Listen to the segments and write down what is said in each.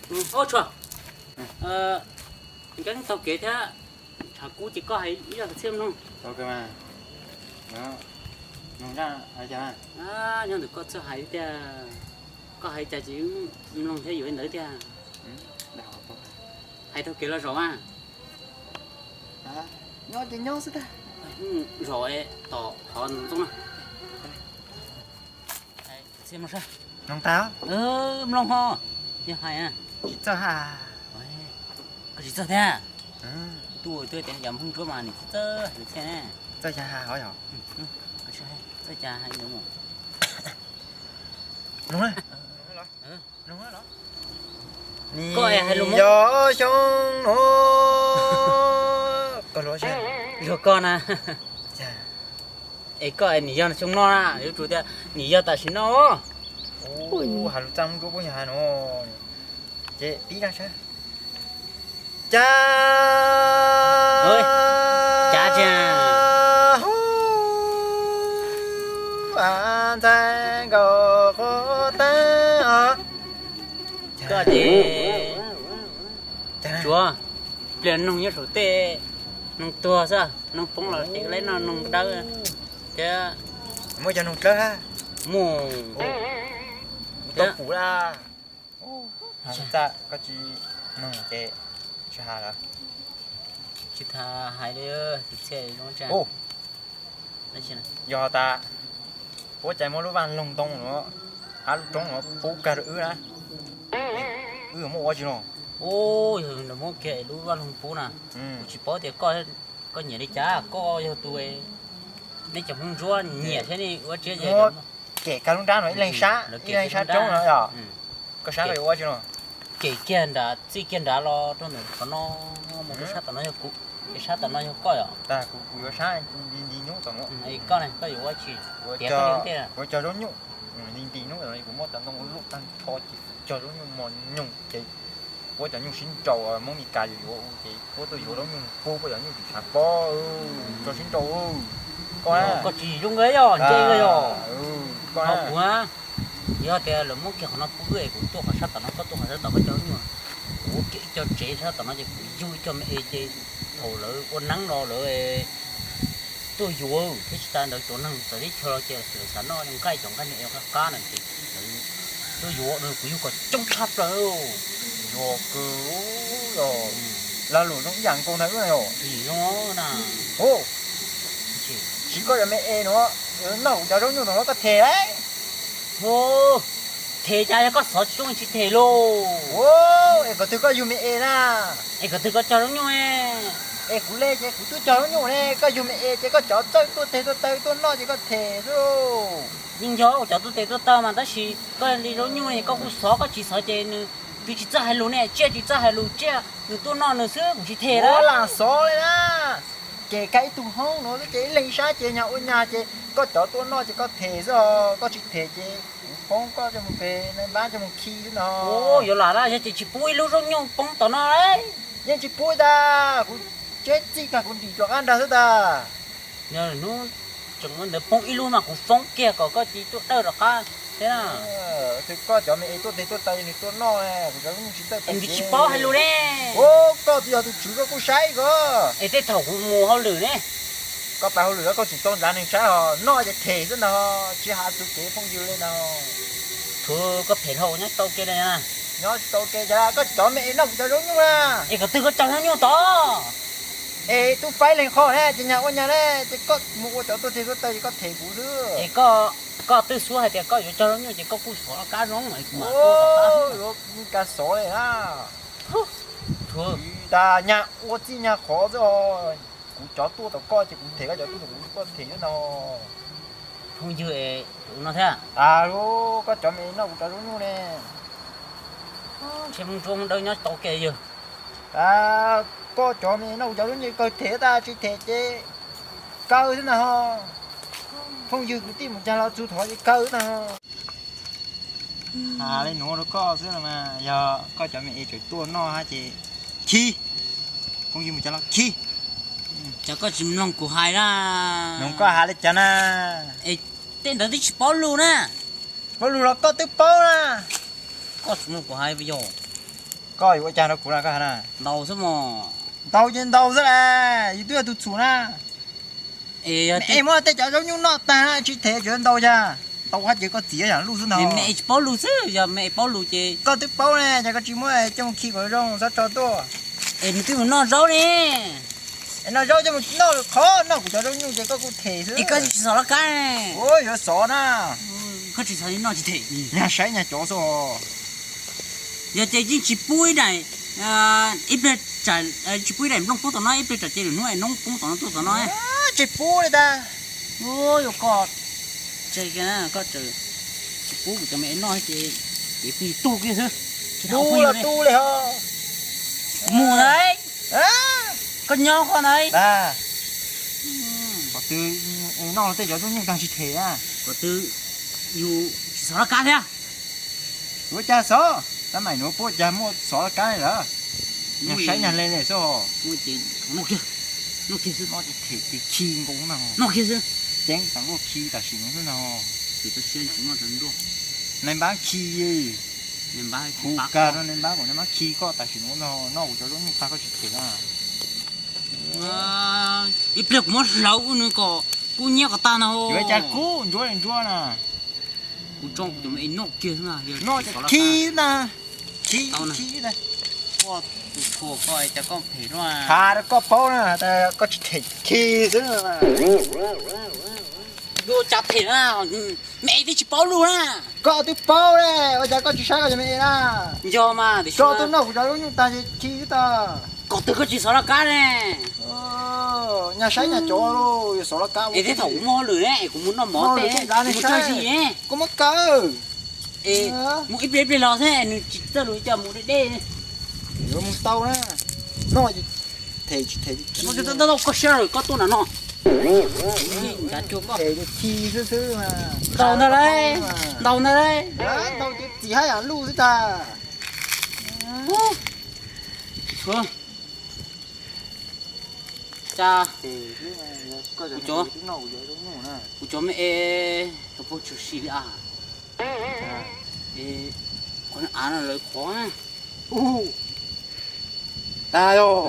Ub, tshuav, nkeeb taug kev thiab, tshav kub ces koj hais ib zaj kwv txhiaj mloog. Nyob ntawm koj txawj hais tiag, koj hais cas ces mloog thiab yuav li ntawd tiag. Hais taug kev los zaum mas. Nyob ces nyob xwb tag. Zaum tom qhov ntxoov no. Mloog tag. Mloog ho. Yog hais, tsis txawj hais. Koj tsis txawj thiab. Tuaj tuaj tias yog Hmoob Ntsuab mas nws txawj hais lus thiab ne. Txawj cas hais hov yog. Txawj cas hais mus. Koj hais lus Hmoob. Yog xyoo no. Koj luag, luag koj na. Es koj nim yog xyoo no na, yuav tsum tias nim yog tam sim no. Ub, hais lus txaj Hmoob Ntsuab puab yog hais no. Ces pib dab tsi? Cas, cas tsis, ntxhais nkaus qhov teeb os. Koj ces tsuav pliag noog nyob saum tej, noog tuag xwb, noog poob los ces lawv noj noog dawb thiab. Muaj cov noog dawb hab? Muaj. Kuv tau pum lawm. Txaj koj tsis noog ces tsis hais lawm. Tsis tas hais li, tus txhiaj zoo tsa. Yog tas puab cai muab lub vaj loog ntoo no, hab lub roob no pub kag rau wb na, wb yuav muab ua dab tsi no? Yog muab kiag lub vaj loog pub na, kuv tsis paub tias koj nyiam li cas, koj yog tus, nej cov Hmoob Ntsuab nyiam thiab nej ua tsiab ces kem kag lub nrab no ib leeg sab, ib leeg sab roob no yog. Koj sab koj yuav ua dab tsi no? Kem kiag nrad, txij kiag nrad los rau ntawm qhov no, mus rau sab tom no yog kuv, ces sab tom no yog koj yom. Kuv yuav sab nti nti hnub tom no. Koj ne, koj yuav ua dab tsi? Kuv yuav cog zaub nyuj, nti nti hnub tom no kuv muab cov ntoo ua luj tag nrho ces cog zaub nyuj mos nyoos ces puab cov nyuj sib nraus, Hmoob Mes Kas yuav yuav ces puab tuaj yuav zaub nyuj pub puab cov nyuj tim tshav pob, cog sib nraus. Koj, koj tsis zoo nkauj yog nce yog. Koj, kuv, yog tias lawv muab kiag qhov no pub wb es kuv tuaj qhov sab tom no, koj tuaj qhov sab tom koj cog zaub nyuj, kuv ua kiag ib co tsev sab tom no ces kuv yug ib co me es ces thaum lawv ua neeb los lawv tuaj yuav thiab. Tsis tas ntawd cov neeg txawv teb chaws los ces lawv xav noj nqaij, cov nqaij me es qab qab na ces lawv tuaj yuav no kuv yug kom coob tshaj plaws. Yog kawg, lag luam zoo ib yam nkaus ntag. Zoo na. Siv koj cov me es no noj kuv cov zaub nyuj no los koj them lauj. Them cas yog koj xov tsis zoo tsis them lauj. Es kom twg koj yug me es na? Es kom twg koj cog zaub nyuj? Es kuv le ces kuv twb cog zaub nyuj ne, koj yug me es ces koj cov txawj tuaj teg tuaj taw tuaj noj ces koj them xwb lauj. Yeej yog kuv cov tuaj teg tuaj taw mas tab sis koj li zaub nyuj es koj kuj xov, koj tsis xov ces nws twb tsis txawj hais lus ne, tsiaj tsis txawj hais lus, tsiaj nws tuaj noj nws xwb, kuv tsis them na. Lam xov li na. Ces kag ib tug hoob no xwb ces ib leeg sab ces nyag ua nyag ces koj cov tuaj noj ces koj them xwb os, koj tsis them ces kuv poob koj coj mus pem naj npab coj mus khi xwb no. Yuav lam na, yog ces tsis pub ib lub zaub nyuj poob tom no lauj. Yeej tsis pub tas, kuv tseb txij tag kuv nrim rov qab nrag xwb tas. Yog hnub tseem ua ntawd poob ib lub mas kuv foob kiag kom koj cia li tuaj dawj rov qab thiab na. Koj cov me es tuaj teg tuaj taw nws tuaj noj, kuv cov zaub nyuj tsis txawj taw. Nws tsis paub hais lus ne. Koj twb yog tus tswv koj kuj saib koj. Es tej thaum kuv mus hauj lwm ne. Koj pais hauj lwm koj tsis tau nrhav neeg saib os, noj ces them xwb ntag, tsis has txug kev phooj ywg li ntag. Tshuav koj phem dhau nyob tsis tau ke li na. Nyob tsis tau ke cas koj cov me es noj kuv cov zaub nyuj na. Es kom twg koj cog zaub nyuj tod? Es tub faib leeg qho ne ces nyag ua nyag ne, ces koj mus ua cov tuaj teg tuaj taw ces koj them kuv xwb. Es koj twb xub hais tias koj yuav cog zaub nyuj ces koj kuj xov kab zoo es kuv mam tuaj tom qab. Yuav kab xov li na. Tsis tas nyag ua txij nyag qhov xwb os. Kuv cov tuaj tom koj ces kuv them, koj cov tuaj tom kuv, koj them xwb no. Phooj ywg es tus no thiab. Koj cov me noj kuv cov zaub nyuj ne. Ntshe Hmoob Ntsuab Hmoob Dawb nyob tsis tau ke yog. Koj cov me noj kuv cov zaub nyuj, kawg them tas, tsis them ces kawg xwb ntag ho. Phooj ywg kwv tij mus cas los txug thov ces kawg xwb ntag. Has li nuav rau koj xwb los mas, yog koj cov me es tseem tuaj noj hab ces khi. Phooj ywg mus cov los khi. Cas koj tsis mloog kuv hais na? Mloog koj hais li cas na? Es tej ntawd twb tsis paub lug na. Paub lug los koj twb paub na. Koj tsis mloog kuv hais yog. Koj yuav ua cas rau kuv na, koj hais na? Ntaus xwb mos. Ntaus ces ntaus xwb las, yus twb yog tus txhum na. Es yog, es muab tej cov zaub nyuj noj tag na, tsis them tseem ntaus cas? Ntaus hais tias koj txiv yam lus xwb ntag. Me tsis paub lus xwb, yog me paub lus ces koj twb paub ne, cas koj tsis muab coj mus khi kom zoo txhob tso tuaj. Es nws twb mus noj zaub ne. Es noj zaub coj mus noj qhov noj kuv cov zaub nyuj ces koj kuj them xwb. Es koj tsis xov laj kab ne? Ua yuav xov na. Koj tsis xov noj tsis them. Nyag saib nyag cov xwb. Yog ces yeej tsis pub ib daim, ib pliag, tsis pub ib daim nplooj poob tom no, ib pliag tsam ces lwm hnub es noob poob tom no tuaj tom no. Tsis pub li tas. Yuav koj, tseg kiag na, koj tsis pub kuv cov me noj ces kev plig tu kiag xwb. Tsis tau plig li ho. Mus ntag. Koj nyob koj ntag. Kom twb noj tej cov zaub nyuj tag tsis them na. Kom twb yus tsis xov laj kab thiab. Yuav cas xov, tab maim nuav puab cas muaj xov laj kab li lawm. Nyag saib nyag le le xwb. Noj kiag, noj kiag xwb. Noj ces them ces khi nkaus na. Noj kiag xwb. Ceeb tas nkuaj khi tam sim no xwb no. Nais npab khi, hu kag rau nais npab kom nais npab khi koj tam sim no no, noj kuv cov zaub nyuj tag koj tsis them na. Ib pliag kuv muab hlawv ua nws kom kub nyiab kom tag na. Yuav cas kub, ntsuab li ntsuab na. Kuv tso kuv cov me noj kiag xwb na. Noj ces khi na. Khi, khi na. Koj tus thuam koj cas koj phem luaj. Has rau koj paub na, tas koj tsis them khi xwb. Yuav cas them na, me twb tsis paub lus na. Koj twb paub ne, ua cas koj tsis saib koj cov me na? Yog mas, koj twb noj kuv cov zaub nyuj tag ces khi xwb tag. Koj twb koj tsis xov laj kab ne. Nyag saib nyag cov, yuav xov laj kab. Es tej thaum kuv muaj hauj lwm ne, es kuv mus noj mov tej, kuv mus tso zis ne. Koj muab kaw. Es mus ib pliag ib pliag los xwb, nws tsis txawj lus cas mus deb deb. Yuav mus tau na. Noj them tsis them. Koj siab lawm koj tuaj nram no. Ncav cuag koj. Them khi xwb xwb. Ntaus ntag lauj, ntaus ntag lauj. Ntaus ces txim hab yam luj xwb tag. Cas kuv cov, kuv cov me es puag tshwm sim li as. Qhov av no lawv qhov na. Tag yog.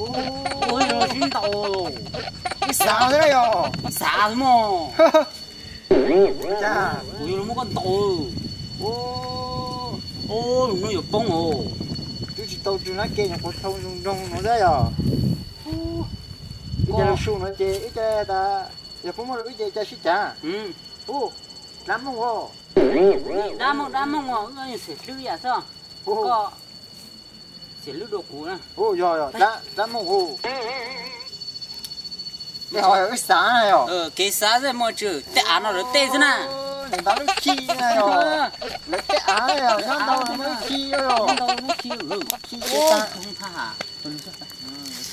Ua yog sib ntaus. Ib xav xwb yog. Xav xwb mog. Kuv yuav los muab koj ntaus. Lus no yuav poob os. Twb tsis tau tsw nab ke nyuam qhuav thau nroo nroo no thiab yog. Ib co lus su no ces ib co tas, yog puab muaj lus ib ce ca sib cav. Ub, dab mooj os. Dab mooj, dab mooj os, wb yeej xeem hlwb yam xwb. Koj xeem hlwb dua kuv na. Ub, yog, yog, dab mooj hu. Tej ho yog wb xav na yog. Kev xav xwb muaj tswv, tej av no lawv tej xwb na. Nws ntau lub khi na yog. Lawv tej av yog, nyob ntau lub khi yog. Khi ces tag.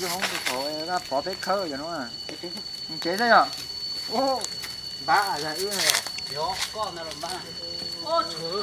Lub hoob thaum pov peb khawb yog no. Tsev xwb yog. Npab yog wb na yog. Yog koj ntag los npab. Ob tshwv.